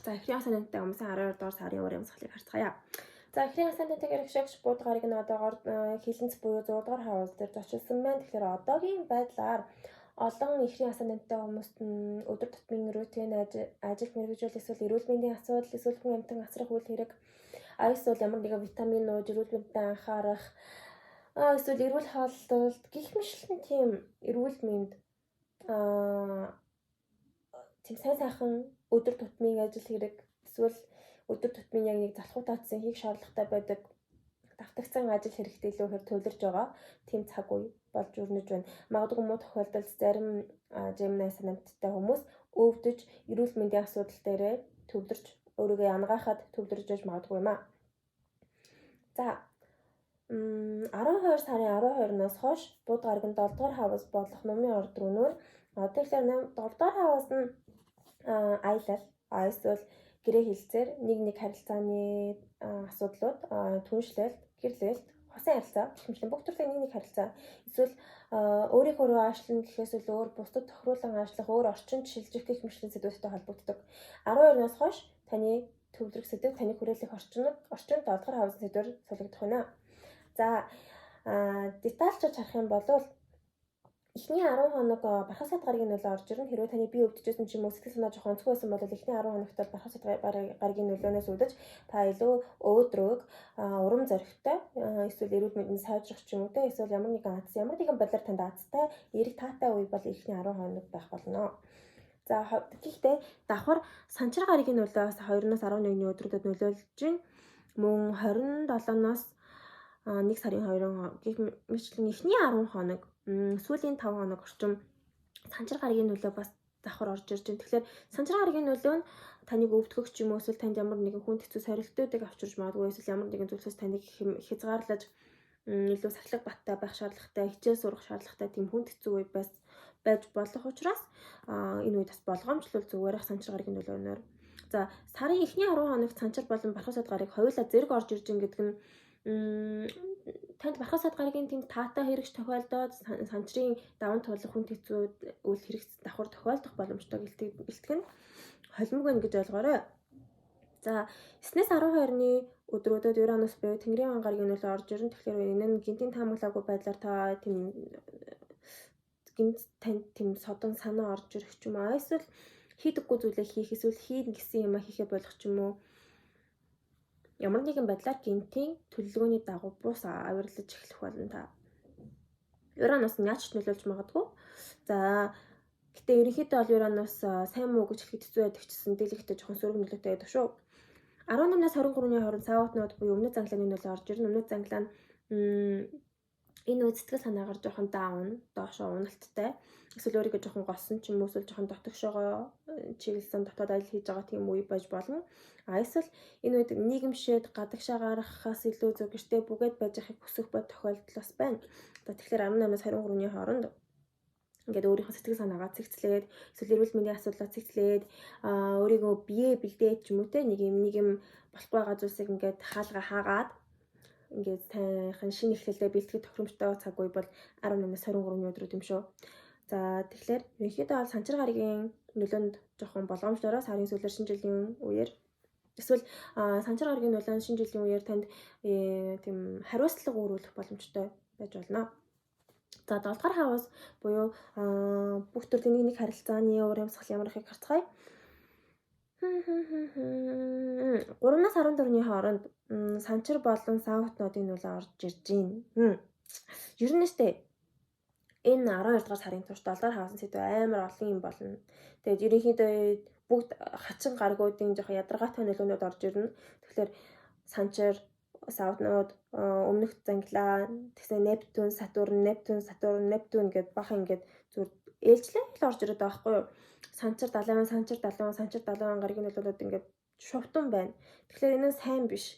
За, эхрийн асценденттэй хүмүүсийн 12 дугаар сарын үр амьсгалыг харцгаая. За, эхрийн асценденттэй хэрэгшигч Буд гараг нь одоогоор хилэнц буюу 6 дугаар house дээр зочилсан байна. Тэгэхээр одоогийн байдлаар олон эхрийн асценденттэй хүмүүст нь өдөр тутмын routine, ажил мэргэжил, эсвэл эрүүл мэндийн асуудал, эсвэл хүн амьтан асрах үйл хэрэг, эсвэл ямар нэгэн витамин ууж эрүүл мэндэд анхаарах, эсвэл эрүүл хооллолт гэх мэтлэн тийм эрүүл мэнд, тийм сайн сайхан өдөр тутмын ажил хэрэг, эсвэл өдөр тутмын яг нэг залхуу таацсан хийх шаардлагатай байдаг давтагцсан ажил хэрэгтэй илүү ихээр төвлөрж байгаа тийм цаг үе болж өрнөж байна. Магадгүй муу тохиолдолд зарим Gemini асценденттай хүмүүс өвдөж, эрүүл мэндийн асуудал дээрээ төвлөрч, өөрийгөө анагаахад төвлөрж яж магадгүй юм аа. За, 12 сарын 12-наас хойш Буд гараг нь 7 дугаар house болох Нумын орд руу нүүр. Тэгэхээр 7 дугаар house нь аялал, эсвэл гэрээ хэлцээр нэг нэг харилцааны асуудлууд, түншлэлт, гэрлэлт, хосын харилцаа гэх мэтлэн бүх төрлийн нэг нэг харилцаа, эсвэл өөрийнхөө рүү аашлна гэхээс илүү өөр бусдад тохируулан аашлах, өөр орчинд шилжих гэх мэтлэн сэдвүүдтэй холбогддог. 12-наас хойш таны төвлөрөх сэдэв, таны хүрээлэх орчин 7 дугаар house сэдвээр сулагдах байна. За, детальчж харах юм бол эхний 10 хоног Бархасад гарагийн нөлөө орж ирнэ. Хэрвээ таны бие өвдөжсэн ч юм уу, сэтгэл санаа жоохон онцгой байсан бол эхний 10 хоногт бол Бархасад гарагийн нөлөөнөөс үүдэж та илүү өөдрөг, урам зоригтой, эсвэл эрүүл мэндийн сайжрах ч юм уу те, эсвэл ямар нэгэн аз, ямар нэгэн байдлаар танд азтай, эерэг таатай үе бол эхний 10 хоног байх болно. За, гэхдээ давхар Санчир гарагийн нөлөө бас 2-оос 11-ний өдрүүдэд нөлөөлж байна. Мөн 27-ноос 1 сарын 2 гэх мэтлэн эхний 10 хоног, сүүлийн 5 хоног орчим Санчир гарагийн нөлөө бас давхар орж ирж байна. Тэгэхээр Санчир гарагийн нөлөө нь таныг өвдгөх ч юм уу, эсвэл танд ямар нэгэн хүнд хэцүү сорилтуудыг авчирч магадгүй, эсвэл ямар нэгэн зүйлсээс таныг хязгаарлаж, илүү сахилга баттай байх шаардлагатай, хичээл сурах шаардлагатай тийм хүнд хэцүү үе бас байж болох учраас энэ үед бас болгоомжлол зүгээр ах Санчир гарагийн нөлөөнөөр. За, сарын эхний 10 хоногт Санчир болон Бархасад гарыг хоёулаа зэрэг орж ирж ин гэдэг нь танд Бархасад гарагийн тийм таатай хэрэгч тохиолдоод, Санчрын даван туулах хүн хэцүү үйл хэрэг давхар тохиолдох боломжтой гэлтгэн холимог байна гэж ойлгоорой. За, 9-ээс 12-ны өдрүүдэд Уранус буюу Тэнгэрийн ван гарагийн нөлөө орж ирнэ. Тэгэхээр энэ нь гинтийн таамаглаагүй байдлаар та тийм гинт танд тийм содон санаа орж ирэх ч юм уу. Эсвэл хийдэггүй зүйлээ хийх, эсвэл хийн гэсэн юм хийхэ болох ч юм уу. Ямар нэгэн байдлаар гинтийн төлөвлөгөөний дагуу бус авирлаж эхлэх болно та. Уранус нь яаж ч нөлөөлж магадгүй. За, гэтээ ерөнхийдөө бол Уранус сайн муу гэж хэлэхэд хэцүү байдаг ч гэсэн дийлэгтэй жоохон сөрөг нөлөөтэй байдаг шүү. 18-наас 23-ны хооронд South Node буюу өмнөд занглааны нөлөө орж ирнэ. Өмнөд занглаа нь энэ үед сэтгэл санаагаар жоохон down, доошоо уналттай. Эсвэл өөрийгөө жоохон голсон ч юм уу, эсвэл жоохон дотогшоогоо чиглэсэн, дотоод ажил хийж байгаа тийм үе байж болно. А эсвэл энэ үед нийгэмшээд гадагшаа гаргахаас илүү зөв гэртээ бүгээд байж байхыг хүсэх бод тохиолдол бас байна. За, тэгэхээр 18-аас 23-ны хооронд ингээд өөрийнхөө сэтгэл санаагаа цэгцлээд, эсвэл эрүүл мэндийн асуудлаа цэгцлээд, өөрийгөө бие бэлдээд ч юм уу те, нэг юм болохгүй байгаа зүйлсийг ингээд хаалга хаагаад, ингээд сайхан шинэ эхлэлдээ бэлтгэх тохиромжтой цаг үе бол 18-аас 23-ны өдрүүд юм шүү. За, тэгэхээр ерөнхийдөө бол Санчир гарагийн нөлөөнд жоохон болгоомжлоороо сарын сүүлээр, шинэ жилийн үеэр, эсвэл Санчир гарагийн нөлөөнд шинэ жилийн үеэр танд тийм хариуцлага үүрүүлэх боломжтой байж болно. За, 7 дугаар house буюу бүх төрлийн нэг нэг харилцааны уур амьсгал ямар ихийг харцгаая. 3-наас 14-ний хооронд Санчир болон South Node-ын нөлөө орж ирж байна. Ер нь штэ энэ 12 дугаар сарын турш 7 дугаар house-ын сэдв амар олон юм болно. Тэгээд ерөнхийдөө бүгд хачин гаргуудын жоохон ядаргаатай нөлөөнүүд орж ирнэ. Тэгэхээр Санчир, South Node, өмнөх занглаа, тэгсэн Нептун, Сатурн, Нептун, Сатурн, Нептун гэдээ бахан ингээд зүгээр ээлжлээ л орж ирээд байгаа байхгүй юу? Санчир 70, Санчир 70, Санчир 70 гарагийн нөлөөлүүд ингээд шувтан байна. Тэгэхээр энэ нь сайн биш.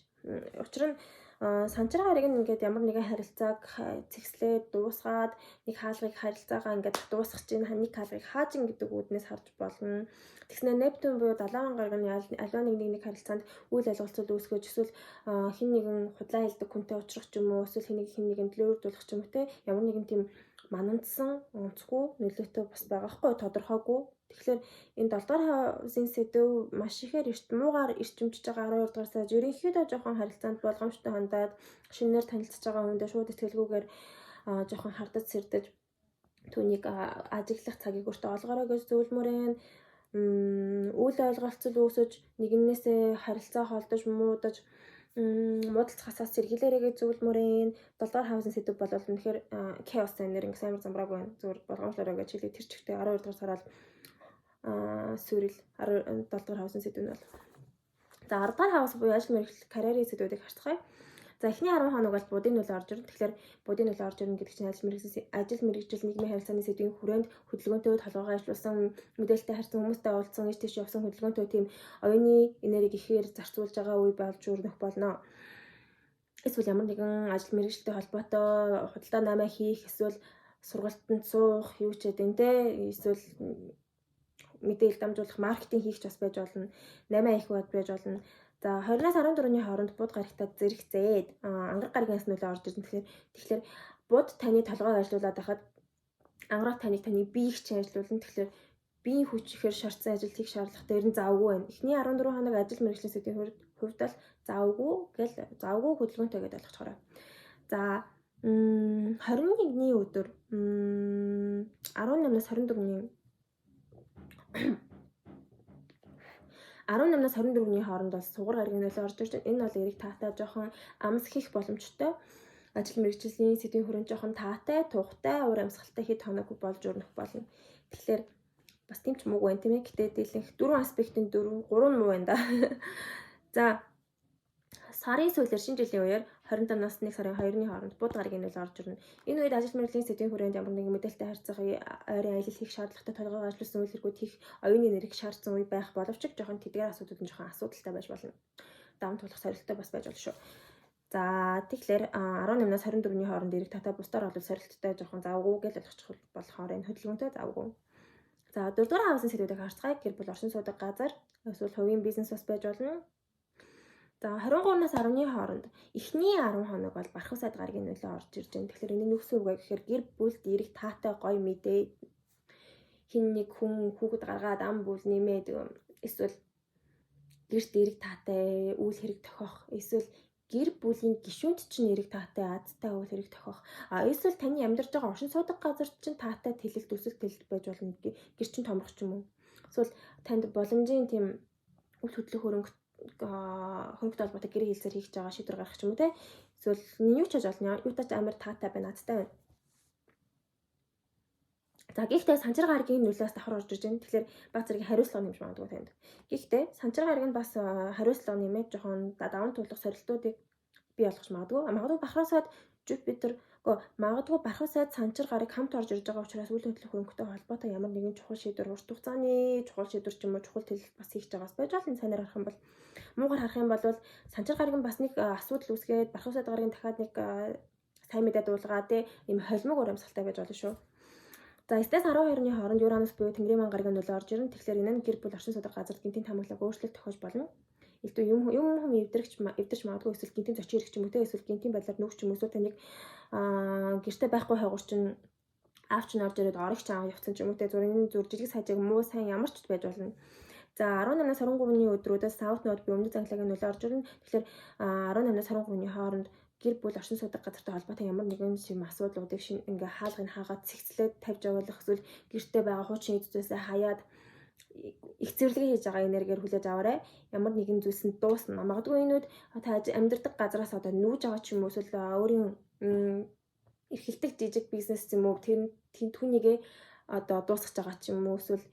Учир нь Санчир гараг нь ингээд ямар нэгэн харилцааг цэгцлээд дуусгаад, нэг хаалгыг, харилцаагаа ингээд дуусгах чинь, нэг хаалгыг хааж ин гэдэг үүднээс харж болно. Тэгснэ Нептун буюу далайн гараг нь аливаа нэг нэг харилцаанд үйл ойлголцол үүсгэж, эсвэл хэн нэгэн худлаа хэлдэг хүнтэй уулзрах ч юм уу, эсвэл хэн нэгэн төлөөрдүүлэх ч юм уу те, ямар нэгэн тийм манандсан онцгүй нөлөөтэй бас байгаа хгүй, тодорхойгүй. Тэгэхээр энэ 7 дугаар хаусын сэдэв маш ихээр муугаар эрчимжиж байгаа 12 дугаар сард ерөнхийдөө жоохон харилцаанд болгоомжтой хандаад шинээр танилцж байгаа хүндээ шууд итгэлгүйгээр жоохон хардаж сэрдэж түүнийг ажиглах цагийг өөртөө олгоорой гэж зөвлөмөр байна. Үл ойлголцол үүсэж нэгнээсээ харилцаа холдож муудаж муудалцахаас сэргийлээрэй гэж зөвлөмөр байна. 7 дугаар хаусын сэдэв бол үнэхээр chaos энер ингэ амар замбрааг байна. Зүгээр болгоомжлоорой гэж хэлээ. Тэр чигтээ 12 дугаар сараар сүүрэл 17 дугаар хаусын сэдэв нь бол. За 10 дугаар хаус буюу ажил мэргэжил карьерийн сэдвүүдийг харцгаая. За эхний 10 хоног бол будын нөлөө орж ирнэ. Тэгэхээр будын нөлөө орж ирнэ гэдэг чинь ажил мэргэжил нийгмийн харилцааны сэдвийн хүрээнд хөдөлгөөнтэй толгойгоо ажиллуулсан, мэдээлэлтэй харьцсан, хүмүүстэй уулзсан, ийш тийш явсан хөдөлгөөнтэй тийм оюуны энерги ихээр зарцуулж байгаа үе болж өрнөх болно. Эсвэл ямар нэгэн ажил мэргэжилтэй холбоотой худалдаа намаа хийх, эсвэл сургалтанд суух, юу ч гэдэг те, эсвэл мэдээлэл дамжуулах, маркетинг хийх ч бас байж болно. 8 их бод байж болно. За 20-наас 14-ний хооронд буд гарагтаа зэрэгцээд ангараг гарагаас нөлөө орж ирсэн. Тэгэхээр буд таны толгойг ажилуулад байхад ангараг таныг таны биеийг ч ажилуулна. Тэгэхээр биеийн хүч ихээр шаардсан ажил хийх шаардлагатай ер нь завгүй байна. Эхний 14 хоног ажил мэргэжлийн сэдвийн хувьд бол завгүй гэл завгүй хөдөлгөөнтэй гэдээ ойлгочихорой. За 21-ний өдөр 18-наас 24-ний 18-наас 24-ний хооронд бол сугар гарагийн нөлөө орж ирж байна. Энэ бол эрэг таатай жоохон амс хийх боломжтой. Ажил мэргэжлийн сэдвийн хүрээнд жоохон таатай, тухтай, уур амьсгалтай хэд хоног болж өрнөх болно. Тэгэхээр бас тийм ч мууг байна тийм ээ. Гэтэ дийлэнх дөрвөн аспектын 4 3 нь муу байна да. За сарын сүүлээр шинэ жилийн үеэр 25-наас 1 сарын 2-ны хооронд буд гарагийн нөлөө орж ирнэ. Энэ үед ажил мэргэжлийн сэдвийн хүрээнд ямар нэгэн мэдээлэлтэй харьцах, ойрын аялал хийх шаардлагатай толгойг ажиллуулсан үйл хэрэгүүд хийх оюуны нэрийг шаардсан үе байх боловч жоохон тэдгээр асуудууд нь жоохон асуудалтай байж болно. Даван туулах сорилттой бас байж болно шүү. За тэгэхээр 18-наас 24-ний хооронд эрэг татаа бусдаар бол сорилттой жоохон завгүй гэж ойлгочих болохоор энэ хөдөлгөөнтэй завгүй. За дөрөвдүгээр хаусын сэдвүүдийг харцгаая. Гэр бүл оршин суудаг газар эсвэл хувийн бизнес бас байж болно. За 23-наас 10-ны хооронд эхний 10 хоног бол бархуу сайд гарагийн нөлөө орж ирж байна. Тэгэхээр энэ нь юу гэсэн үг вэ гэхээр гэр бүлд эрэг таатай гоё мэдээ хин нэг хүн хүүхэд гаргаад ам бүл нэмээд эсвэл гэрт эрэг таатай үйл хэрэг тохиох эсвэл гэр бүлийн гишүүнд чинь эрэг таатай азтай үйл хэрэг тохиох эсвэл таны амьдарч байгаа оршин суудаг газар чинь таатай тэлэлт өсөлт тэлэлт байж болно. Гэр чинь томрох ч юм уу. Эсвэл танд боломжийн тийм үл хөдлөх хөрөнгөтэй холбоотой гэрээ хэлсээр хийж байгаа шийдвэр гаргах ч юм уу те. Эсвэл юу ч хийж болно. Юутай ч амар таатай байна, азтай байна. За гэхдээ санчир гарагийн нөлөөс давхар орж ирж байна. Тэгэхээр баг зэргийн хариуцлага нэмж магадгүй танд. Гэхдээ санчир гараг нь бас хариуцлага нэмээд жоохон даван туулах сорилтуудыг бий болгож магадгүй. Магадгүй бахархуу сайд Jupiter магадгүй бархуу сайд санчир гараг хамт орж ирж байгаа учраас үйл хөдлөх хөрөнгөтэй холбоотой ямар нэгэн чухал шийдвэр урт хугацааны чухал шийдвэр ч юм уу чухал төлөлт бас хийж байгаас байж болно. Сайнаар харах юм бол муугар харах юм бол санчир гараг нь бас нэг асуудал үүсгээд бархуу сайд гарагийн дахиад нэг сайн мэдээ дуулгаа тий ийм холимог урамсгалтай байж болно шүү. За 9-ээс 12-ны хооронд Uranus буюу Тэнгэрийн ман гарагийн нөлөө орж ирнэ. Тэгэхээр энэ нь гэр бүл оршин суудаг газар гинтийн тамглаг өөрчлөлт тохиож болно. Илүү юм юм хүм эвдэрч магадгүй эсвэл гинтийн зочин ирэх ч юм уу те эсвэл гинтийн байдлаар нүх ч юм уу эсвэл таныг гэрте байхгүй хайгуур чинь аав чинь орж ирээд орогч аав явцсан ч юм уу те зүр энэ зүр жижиг сажиг муу сайн ямар ч байж болно. За 18-наас 23-ны өдрүүдээс South Node буюу өмнөд занхлагын нөлөө орж ирнэ. Тэгэхээр 18-наас 23-ны хооронд гэр бүл оршин суудаг газартай холбоотой ямар нэгэн юм асуудлуудыг шин ингээ хаалгыг хаагаад цэгцлээд тавьж явуулах эсвэл гэрте байгаа хуучин эд зүйлсээ хаяад их цэвэрлэгээ хийж байгаа энергиэр хүлээж аваарай. Ямар нэгэн зүйлс нь дуусна. Магадгүй энэ үед та амьдардаг газараас одоо нүүж байгаа ч юм уу эсвэл өөрийн эрхэлдэг жижиг бизнес юм уу тэр түүнийгээ одоо дуусгаж байгаа ч юм уу эсвэл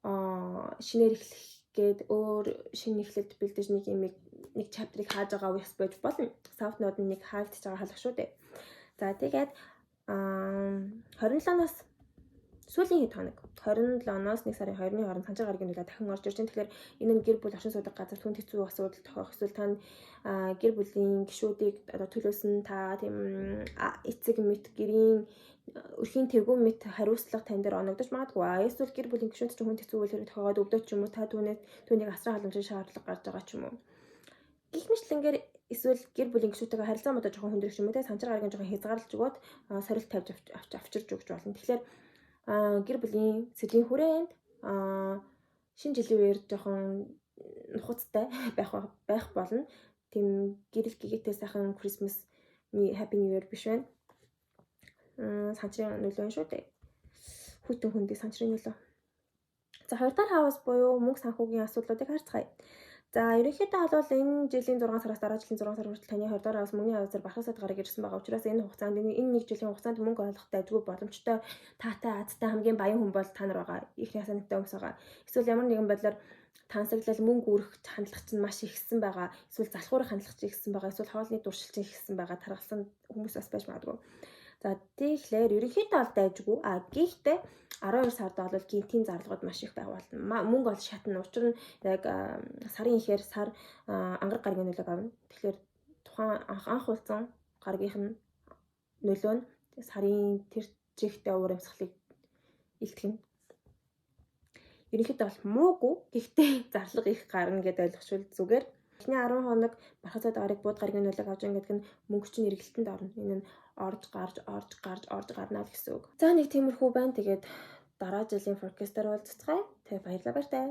шинээр эхлэх гээд өөр шинэ эхлэлд бэлдэж нэг юм нэг чаптерыг хааж байгаа үе бас байж болно. South Node нэг хаагдчихж байгаа халах шүү дээ. За тэгээд 27-наас сүүлийн хэд хоног 27-оноос 1 сарын 2-ны хооронд санчир гарагийн нөлөө дахин орж ирж байна. Тэгэхээр энэ нь гэр бүл оршин суудаг газар түн хэцүү асуудал тохиох эсвэл тань гэр бүлийн гишүүдийг одоо төлөөсөн та тийм эцэг мэт гэрийн өрхийн тэргүүн мэт хариуцлага тань дээр оногдож магадгүй. Эсвэл гэр бүлийн гишүүд чинь хүн хэцүү үйл хэрэг тохиогоод өвдөж ч юм уу та түүнийг асран халамжийн шаардлага гарч байгаа ч юм уу. Гэх мэтлэнгээр эсвэл гэр бүлийн гишүүдтэйгээ харилцаа модоо жоохон хүндрэх юм уу те санчир гарагийн жоохон хязгаарлаж өгөөд сорилт тавьж авчирч өгч болно. Тэгэхээр гэр бүлийн сэдвийн хүрээнд Шинэ жилийн үеэр жоохон нухацтай байх болно. Тийм гэрэл гэгээтэй сайхан Christmas, Happy New Year биш байна. Санчрын нөлөө шүү дээ. Хүйтэн хөндий санчрын нөлөө. За, хоёр дахь house буюу мөнгө санхүүгийн асуудлуудыг харцгаая. За, ерөнхийдөө бол энэ жилийн 6 сараас дараа жилийн 6 сар хүртэл таны 20 дугаар house, мөнгөний house Бархасад гараг ирсэн байгаа учраас энэ хугацаанд, энэ нэг жилийн хугацаанд мөнгө олох дайжгүй боломжтой, таатай, азтай, хамгийн баян хүн бол та нар байгаа. Их ясантай хүмүүс байгаа. Эсвэл ямар нэгэн байдлаар тансаглал, мөнгө үрэх хандлага чинь маш ихсэн байгаа. Эсвэл залхуурах хандлага чинь ихсэн байгаа. Эсвэл хоолны дуршил чинь ихсэн байгаа. Таргалсан хүмүүс бас байж магадгүй. За, тэгэхээр ерөнхийдөө бол дайжгүй. А гэхдээ 12 сард бол гинтийн зарлагууд маш их байх болно. Мөнгө ол шатна. Учир нь яг сарын ихээр сар ангараг гарагийн нөлөөг авна. Тэгэхээр тухайн анх уулзсан гарагийнх нь нөлөө нь сарын тэр чигтээ уур амьсгалыг илтгэнэ. Ерөнхийдөө бол муугүй. Гэхдээ зарлага их гарна гэдээ ойлгочвол зүгээр. Эхний 10 хоног Бархасад гараг, Бууд гарагийн нөлөөг авч байгаа гэдэг нь мөнгө чинь эргэлтэнд орно. Энэ нь орж гарч, орж гарч, орж гарна л гэсэн үг. За, нэг тиймэрхүү байна. Тэгээд дараа жилийн forecast-аар уулзцгаая. Тэгээ баярлалаа, баяртай.